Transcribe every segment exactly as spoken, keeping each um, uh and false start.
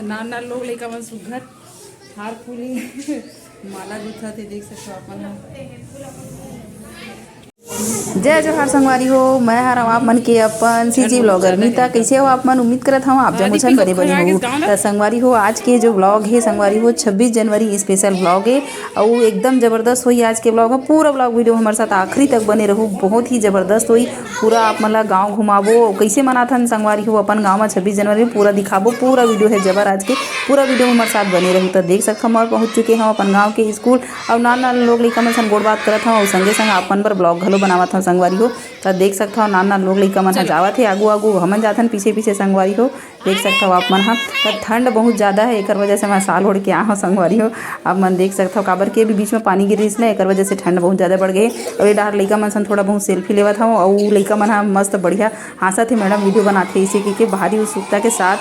नान नान लोग लइका मन सुघर हार फूल माला गुथत हे, देख सकथो आप मन ह। जय जोहार संगवारी हो, मैं हर आप मन के अपन सीजी ब्लॉगर मीता। कैसे हो आप मन? उम्मीद करत हूँ आप जम्मो झन बने बने हो। त संगवारी हो, आज के जो ब्लॉग हे संगवारी हो, छब्बीस जनवरी स्पेशल ब्लॉग हे। अउ एकदम जबरदस्त होई आज के ब्लॉग ह। पूरा ब्लॉग वीडियो हमारे साथ आखिरी तक बने रहू, बहुत ही जबरदस्त होई। पूरा आप मन ला गाँव घुमाबो, कैसे मनाथन संगवारी हो अपन गाँव में छब्बीस जनवरी, पूरा दिखाबो। पूरा वीडियो है जबर आज के, पूरा वीडियो हमारे साथ बने रहू। त देख सकथो, मैं पहुँच चुके हूँ अपन गाँव के स्कूल। अउ नान नान लोग लइका मन सन गोठ बात करत हव, अउ संगे संग आप मन बर ब्लॉग घलो बनावत हव संगवारी हो। त देख सकत हव, नान नान लोग लइका मन ह जावत हे आगू आगू, हमन जाथन पीछे पीछे संगवारी हो। देख सकत हव आप मन ह, त ठंड बहुत ज्यादा हे, एकर वजह से मैं साल ओढ़ के आ हव संगवारी हो। आप मन देख सकत हव, काबर के अभी बीच में पानी गिर रहिस ना, एकर वजह से ठंड बहुत ज्यादा बढ़ गए। अउ ये डहर लइका मन सन थोड़ा बहुत सेल्फी लेवत हव, अउ लइका मन ह मस्त बढ़िया हाँसत हे, मैडम वीडियो बनात हे इसे कहिके भारी उत्सुकता के साथ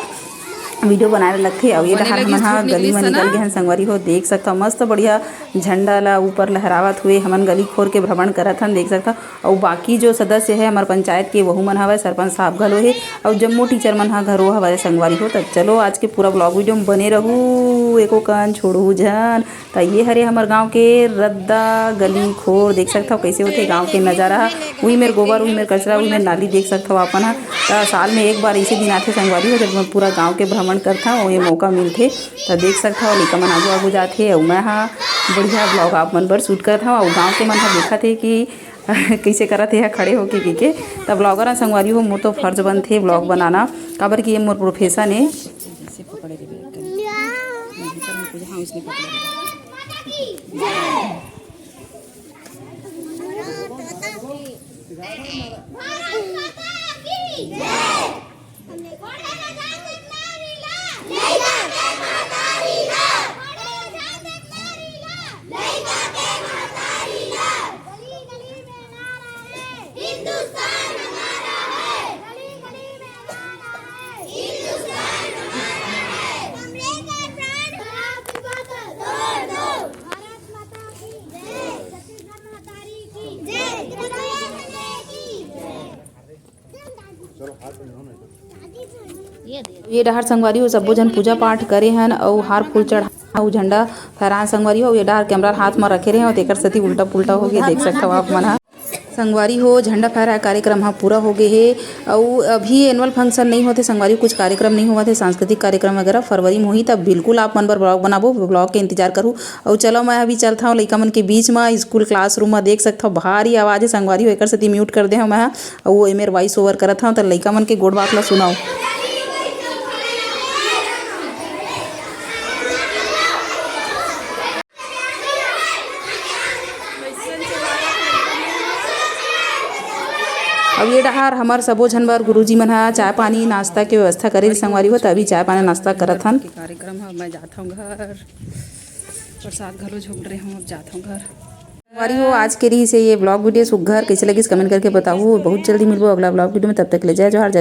वीडियो बनाए लगथे। अउ ये डहर हमन ह गली म निकल गे हन संगवारी हो, देख सकत हव मस्त बढ़िया झंडा ला ऊपर लहरावत हुए हमन गली खोर के भ्रमण करत हन, देख सकत हव। अउ बाकी जो सदस्य है हमर पंचायत के, वहू मन हवय, सरपंच साहब घलो हे, अउ जम्मो टीचर मन ह घरो हवय संगवारी हो। त चलो आज के पूरा ब्लॉग वीडियो में बने रहू, एको कन छोड़ू झन। त ये हरे हमर गांव के रद्दा गली खोर, देख सकत हव कैसे होथे गांव के नजारा ह। उही मेर गोबर, उही मेर कचरा, उही मेर नाली, देख सकत हव अपन ह। त साल में एक बार ऐसे दिन आथे संगवारी हो, जब मैं पूरा गांव के भ्रमण करत हव, ये मौका मिलथे। त देख सकत हव लइका मन आगू आगू जात हे, अउ मैं ह बढ़िया ब्लॉग आप मन बर शूट करत हव। अउ गांव के मन ह देखत हे कि कइसे करत हे खड़े होके कहिके। त ब्लॉगर ह संगवारी हो, मोर तो फर्ज बनथे ब्लॉग बनाना, काबर कि ये मोर प्रोफेशन हे। ये डहर संगवारी हो, सब्बो झन पूजा पाठ करे हन अउ हार फूल चढ़ा अउ झंडा फहरान संगवारी हो। ये डहर कैमरा हाथ म रखे रहे हो, तेकर सेती उल्टा पुल्टा हो गए, देख सकत हव आप मन ह। संगवारी हो, झंडा फहराए कार्यक्रम ह पूरा हो गए हे अउ अभी एनुअल फंक्शन नहीं होते संगवारी, कुछ कार्यक्रम नहीं होवत हे, सांस्कृतिक कार्यक्रम वगैरह फरवरी में होही, तब बिल्कुल आप मन बर ब्लॉग बनाबो, ब्लॉग के इंतजार करू। अउ चलो, मैं अभी चलत हव लइका मन के बीच म, स्कूल क्लासरूम म। देख सकत हव भारी आवाज हे संगवारी हो, एकर सेती म्यूट कर दे हव मैं ह। अउ वो एमेर वॉइस ओवर करत हव, त लइका मन के गोठ बात ला सुनव। अब ये डहार हमर सबो झन बर गुरुजी मन ह चाय पानी नाश्ता के व्यवस्था करे संगवारी हो, त अभी चाय पानी नाश्ता करत हन। कार्यक्रम ह, मैं जात हव घर, प्रसाद घलो झोंक रहे हव, अब जात हव घर। संगवारी हो, आज के रहिस हे ये ब्लॉग वीडियो सुग्घर, कैसे लगिस कमेंट करके बताहू। बहुत जल्दी मिलबो अगला ब्लॉग वीडियो में, तब तक ले जय जोहार, जय